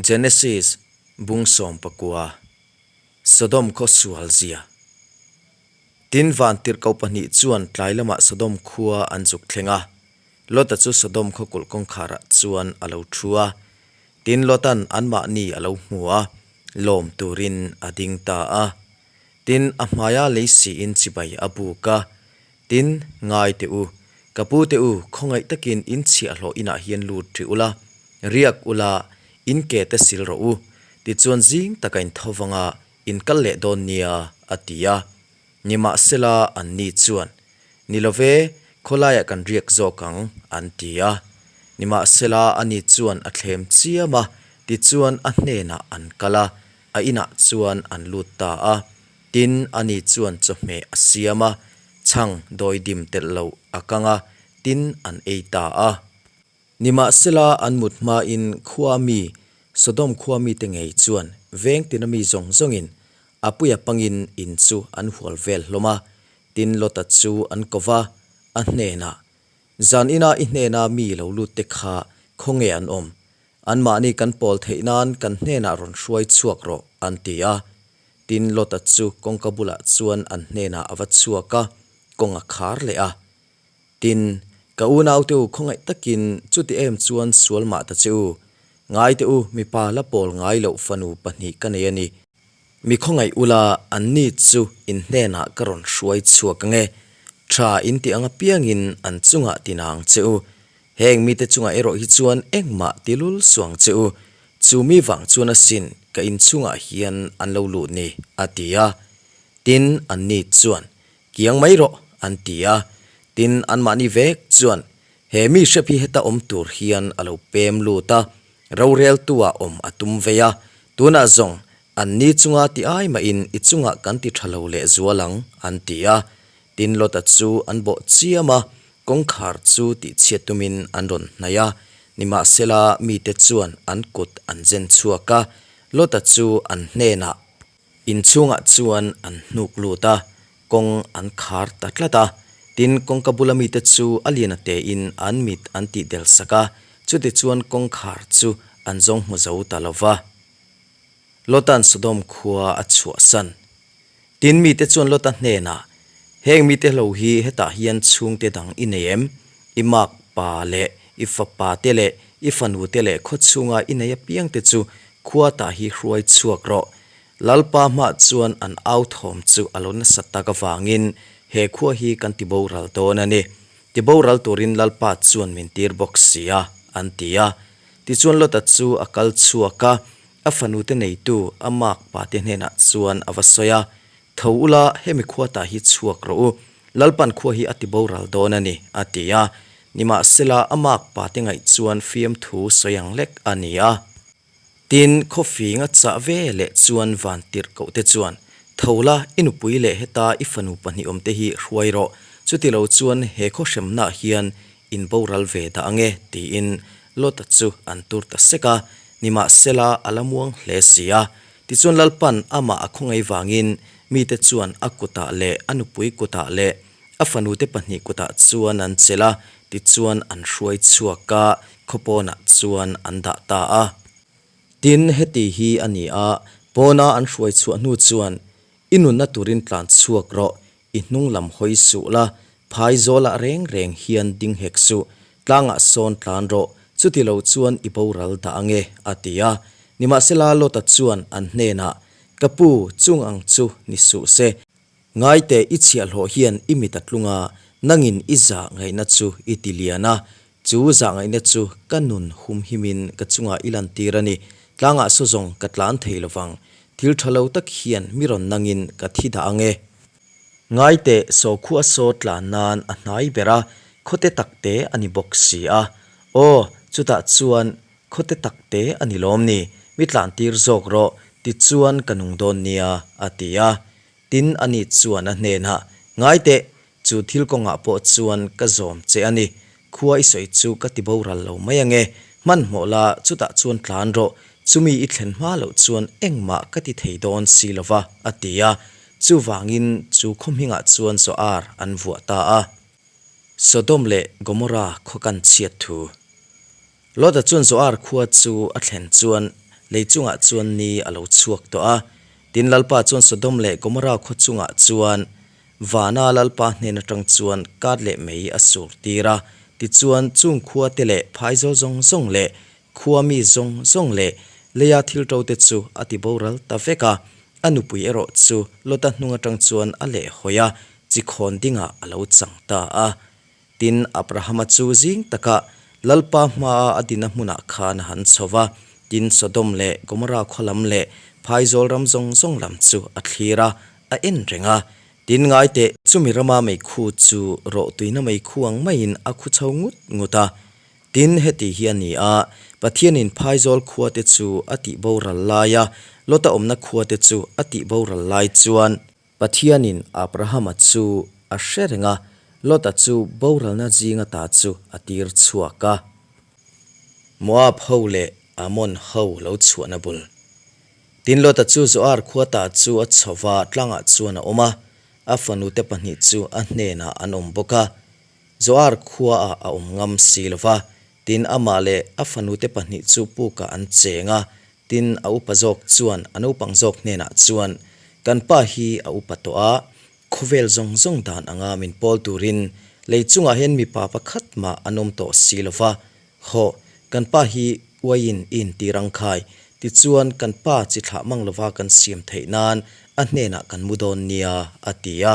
Genesis bung 19, Sodom khaw sual zia. Tin, vantirhkoh pahnih chuan tlai lamah Sodom khua an zuk thleng a. Lota chu Sodom khaw kulh kawngkharah chuan a lo thu a. Tin, Lota'n anmahni a lo hmu a, lawm turin a ding ta a. Tin, a hmaia lei siin chibai a buk a. Tin, ngai teh u, ka pu teh u, khawngaih takin in chhiahhlawh inah hian lut ri ula, riak ula, in ke te sil rawh u, tichuan zing taka in tho vanga in kal leh dawn nia, a ti a. Nimahsela, anni chuan, Ni lo ve, khawlaiah kan riak zawk ang, an ti a. Nimahsela, ani chuan a thlem chiam a, tichuan a hnenah an kal a, a inah chuan an lut ta a. Tin, ani chuan chawhmeh a siam a, chhang dawidim telh loh a kang a, tin an ei ta a. Nimahsela, an mut hmain khua mi, Sodom khua mite ngei chuan veng tina mi zawng zawngin a puia pangin in chu an hual vel hlawm a. Tin, Lota chu an ko va, a hnenah, Zan ina i hnena mi lo lut te kha khawnge an awm? Anmahni kan pawl theih nan kan hnenah rawn hruai chhuak rawh, an ti a. Tin, Lota chu kawngka bulah chuan an hnenah a va chhuak a, kawng a khar leh a. Tin, ka unaute u khawngaih takin chuti em chuan sual mah ta che u. Ngaite u, mipa la pawl ngai loh fanu pahnih ka nei a ni. Mi khawngaih ula, anni chu in hnenah ka rawn hruai chhuak ang e. Tha in tih ang apiangin an chungah ti nang che u. Heng mite chungah erawh hi chuan engmah ti lul suang che u. Chu mi vang chuan asin ka inchhungah hian an lo luh ni, a ti a. Tin, anni chuan, Kiang mai rawh, an ti a. Tin, anmahni vek chuan, He mi hrep hi heta awm tur hian a lo pem lut a, roreltu-ah awm a tum vei a. Tunah zawng, anni chunga ti ai mahin i chungah kan ti tha lo leh zual ang, an ti a. Tin, Lota chu an bawh chiam a, kawngkhar chu tihchhiat tumin an rawn hnaih a. Nimahsela, mite chuan an kut an zen chhuak a, Lota chu an hnenah. Inchhungah chuan an hnuk lut a, kawng an khar ta tlat a. Tin, kawngka bula mite chu a lian a tein an mit an tih del sak a, chutichuan kawngkhar chu an zawng hmu zo ta lo va. Lota'n Sodom khua a chhuahsan. Tin, mite chuan Lota hnenah, Heng mite hlo hi hetah hian chhungte dang i nei em? I mak pa leh i fapa te leh i fanu te leh khaw chhunga i nei apiang te chu khua tah hi hruai chhuak rawh. Lalpa hmah chuan an au thawm chu a lo nasat tak avangin he khua hi kan ti boral dawn a ni. Ti boral turin Lalpa chuan min tir bawk si a, an ti a. Tichuan Lota chu a kal chhuak a, a fanu te neitu a mak pa te hnenah chuan a va sawi a, Tho ula, hemi khua tah hi chhuak rawh u, Lalpan khua hi a ti boral dawn a ni, a ti a. Nimahsela, a mak pa te ngaih chuan fiamthu sawi ang lek a ni a. Tin, khawfing a chah ve leh chuan van tirh koh te chuan, Tho la, i nupui leh heta i fanu pahnih awm te hi hruai rawh, chuti lo chuan he khaw hremnaah hian in boral ve dah ang e, tiin Lota chu an tur ta sek a. Nimahsela, a la muang hle si a. Tichuan Lalpan amah a khawngaih vangin mite chuan a kutah leh a nupui kutah leh a fanute pahnih kutah chuan an chelh a, tichuan an hruai chhuak a, khawpawnah chuan an dah ta a. Tin, heti hi a ni a, pawna an hruai chhuah hnu chuan, I nunna turin tlan chhuak rawh, i hnung lam hawi suh la, phai zawlah reng reng hian ding hek suh, tlangah sawn tlan rawh, chuti lo chuan i boral dah ang e, a ti a. Nimahsela Lota chuan an hnenah, Ka pu, chung ang chu ni suh se. Ngaite i chhiahhlawh hian i mit a tlung a, nangin i zah ngaihna chu i ti lian a, chu zah ngaihna chu ka nun humhimin ka chungah i lantir a ni. Tlangah saw zawng ka tlan thei lovang, thil tha lo tak hian mi rawn nangin ka thi dah ang e. Ngaite sawkhua saw tlan nan a hnai ber a, khawte takte a ni bawk si a. Aw, chutah chuan Khawte takte a ni lawm ni, mi tlantir zawk rawh, tichuan ka nung dawn nia, a ti a. Tin, ani chuan a hnenah, Ngai teh, chu thil kawngah pawh chuan ka zawm che a ni, khua i sawi chu ka ti boral lo mai ange, hmanhmawh la, chutah chuan tlan rawh, chumi i thlen hma loh chuan engmah ka ti thei dawn si lo va, a ti a. Chuvangin chu khaw hmingah chuan Zoar an vuah ta a. Sodom leh Gomorra khaw kan chhiat thu. Lota chuan Zoar khua chu a thlen chuan lei chungah chuan ni a lo chhuak tawh a. Tin, Lalpa chuan Sodom leh Gomorra khaw chungah chuan vana Lalpa hnen atang chuan kat leh mei a sur tir a. Tichuan, chung khua te leh phaizawl zawng zawng leh khua mi zawng zawng leh leia thil to te chu a ti boral ta vek a. A nupui erawh chu Lota hnung atang chuan a lehhawi a, chikhawn dingah a lo chang ta a. Tin, Abrahama chu zing takah Lalpa hmaa a dina hmunah khan a han chho va, tin, Sodom leh Gomorra khaw lam leh phaizawl ram zawng zawng lam chu a thlir a, a en reng a. Tin, ngaiteh, chumi rama meikhu chu rawhtuina meikhu ang maiin a khu chho ngut ngut a. Tin, heti hi a ni a, Pathianin phaizawl khuate chu a tih boral lai a, Lota awmna khuate chu a tih boral lai chuan, Pathianin Abrahama chu a hre reng a, Lota chu boralna zinga ta chu a tir chhuak a. Moab ho leh Ammon ho lo chhuahna bul. Tin, Lota chu Zoar khua ta chu a chho va, tlangah chuan a awm a, a fanute pahnih chu a hnenah an awm bawk a. Zoar khuaah a awm ngam si lo va, tin, amah leh a fanute pahnih chu pukah an cheng a, Tin, a upa zawk chuan a naupang zawk hnenah chuan, Kan pa hi a upa tawh a, khawvel zawng zawng dan anga min pawl turin lei chungah hian mipa pakhat mah an awm tawh si lo va. Hawh, kan pa hi uaiin i intir ang khai, tichuan kan pa chi thlah mang lova kan siam theih nan a hnenah kan mu dawn nia, a ti a.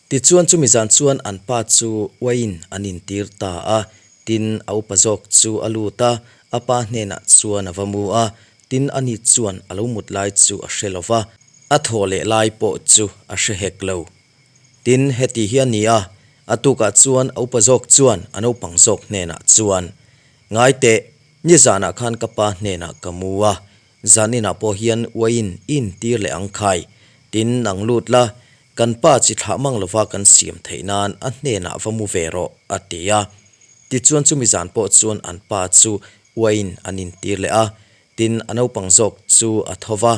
Tichuan chumi zan chuan an pa chu uaiin an intir ta a, tin a upa zawk chu a lut a, a pa hnenah chuan a va mu a, tin ani chuan a lo mut lai chu a hre lo va, a thaw leh lai pawh chu a hre hek lo. Tin heti hi a ni a, a tukah chuan a upa zawk chuan a naupang zawk hnenah chuan, Ngaiteh, nizanah khan ka pa hnenah ka mu a, Zaninah pawh hian uaiin i intir leh ang khai. Tin, nang lut la, kan pa chi thlah mang lova kan siam theih nan a hnenah va mu ve rawh, a ti a. Tichuan chumi zan pawh chuan an pa chu uaiin an intir leh a. Tin, a naupang zawk chu a tho va,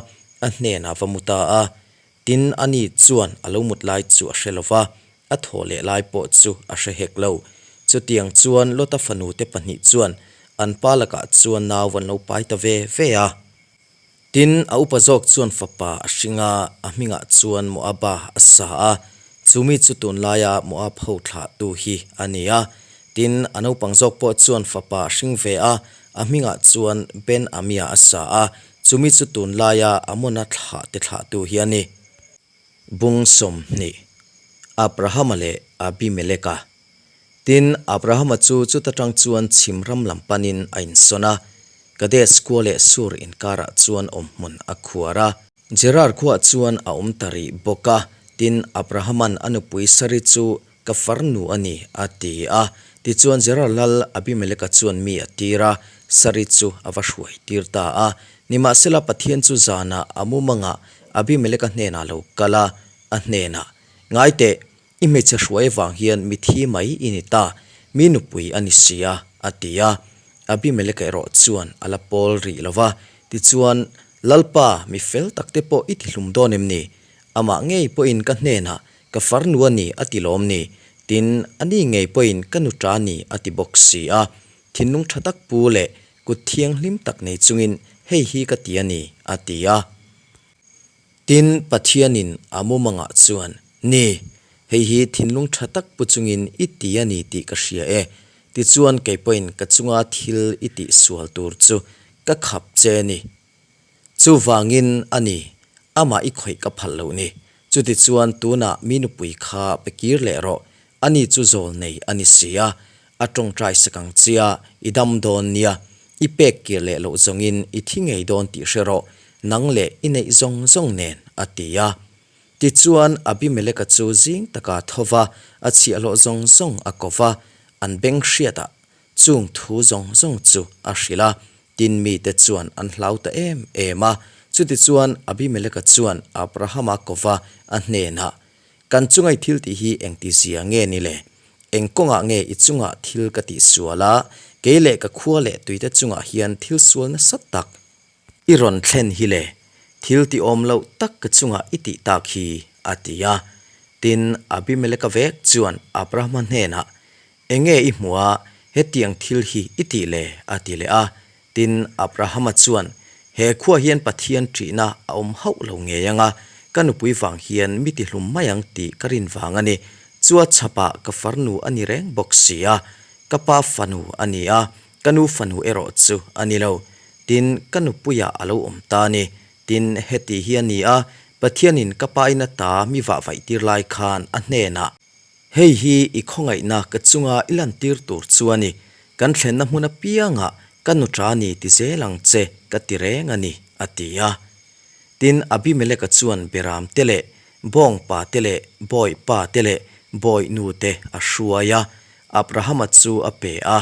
a hnenah va mu ta a. Tin, ani chuan a lo mut lai chu a hre lova, a thaw leh lai pawh chu a hre hek lo. Chutiang chuan Lota fanute pahnih chuan an pa lakah chuan nau an lo pai ta ve ve a. Tin, a upa zawk chuan fapa a hring a, a hmingah chuan Moaba a sa a, chu mi chu tunlaia Moab ho thlahtu hi a ni a. Tin, a naupang zawk pawh chuan fapa a hring ve a, a hmingah chuan Ben-Amia a sa a, chu mi chu tunlaia Amona thlahte thlahtu hi a ni. Bung 20, Abrahama leh Abimeleka. Tin, Abrahama chu chuta tang chuan chhim ram lam panin a insawn a, Kadesh khua leh Sur inkarah chuan awmhmun a khuar a. Gerar khuaah chuan a awm ta rih bawk a, tin, Abrahama'n a nupui Sari chu Ka farnu a ni, a ti a. Tichuan Gerar lal Abimeleka chuan mi a tir a, Sari chu a va hruai tir ta a. Nimahsela Pathian chu zanah a mumangah Abimeleka hnenah lo kal a, a hnenah, Ngai teh, i hmeichhe hruai avang hian mithi mai i ni ta, mi nupui a ni si a, a ti a. Abimeleka erawh chuan a la pawl rih lo va, tichuan, Lalpa, mi fel takte pawh i tihlum dawn em ni? Amah ngei pawhin ka hnenah, Ka farnu a ni, a ti lawm ni? Tin, ani ngei pawhin ka nu ta ni, a ti bawk si a. Thinlung tha tak pu leh kut thianghlim tak nei chungin hei hi ka ti a ni, a ti a. Tin, Pathianin a mumangah chuan, Ni, hei hi thinlung tha tak pu chungin i ti a ni tih ka hria e. Tichuan kei pawhin ka chunga thil i tih sual tur chu ka khap che a ni. Chuvangin a ni, amah i khawih ka phal loh ni. Chutichuan tunah mi nupui kha pe kir leh rawh, ani chu zawl nei a ni si a, a tawngtai sak ang chia, i dam dawn nia, i pek kir leh loh zawngin i thi ngei dawn tih hre rawh, nang leh i neih zawng zawng nen, a ti a. Tichuan Abimeleka chu zing taka tho va, a chhiahhlawh zawng zawng a ko va, an beng hriatah Chung thu zawng zawng chu a hrilh a, tin mite chuan an hlau ta em em a. Chutichuan Abimeleka chuan Abrahama kova a hnenah, Kan chunga i thil tih hi engti zia nge ni le? Eng kawngah nge i chungah thil ka tih sual a, kei leh ka khua leh tuite chungah hian thil sual nasa tak i rawn thlen hi le? Thil ti awm loh tak ka chungah i tih tak hi, a ti a. Tin, Abimeleka vek chuan Abrahama hnenah, Enge i hmuh a, hetiang thil hi i tih le? a ti leh a. Tin, Abrahama chuan, He khuaah hian Pathian ṭihna a awm hauh lo ngei ang a, ka nupui vang hian mi tihlum mai ang tih ka rin vang a ni. Chua chhapah ka farnu a ni reng bawk si a, ka pa fanu a ni a, ka nu fanu erawh chu a ni lo. Tin, ka nupuiah a lo awm ta a ni. Tin, heti hi a ni a, Pathianin ka pa in ata mi vahvaih tir lai khan a hnenah, Hei hi i khawngaihna ka chunga i lantir tur chu a ni, kan thlenna hmun apiangah ka nu ṭa ni ti zel ang che ka ti reng a ni, a ti a. Tin, Abimeleka chuan Beram te leh Bawngpa te leh Bawihpa te leh Bawihnu te a hruai a, Abrahama chu a pe a,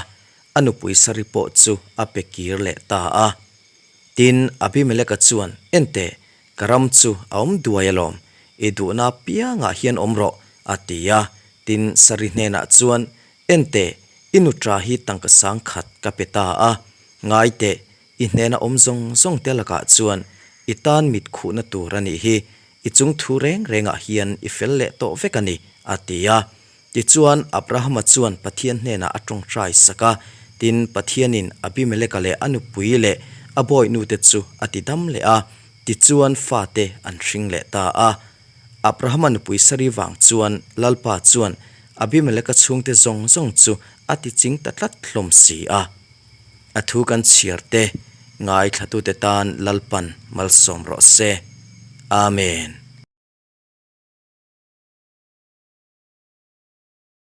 a nupui Sari pawh chu a pe kir leh ta a. Tin, Abimeleka chuan, Enteh, Ka ram chu a awm duai alawm, i duhna piangah hian awm rawh, a ti a. Tin, Sari hnenah chuan, Enteh, i nuṭa hi tangka sang khat ka pe ta a. Ngai teh, i hnena awm zawng zawng te lakah chuan i tan mit khuhna tur a nih hi, i chung thu reng rengah hian i fel leh tawh vek a ni, a ti a. Tichuan, Abrahama chuan Pathian hnenah a tawngtai sak a, tin, Pathianin Abimeleka leh a nupui leh a bawihnute chu a ti dam leh a, tichuan fate an hring leh ta a. Abrahama nupui Sari vang chuan Lalpa chuan Abimeleka chhungte zawng zawng chu a ti ching ta tlat hlawm si a. A thu kan chhiar te ngaithlatute tan Lalpan malsawm rawh se. Amen.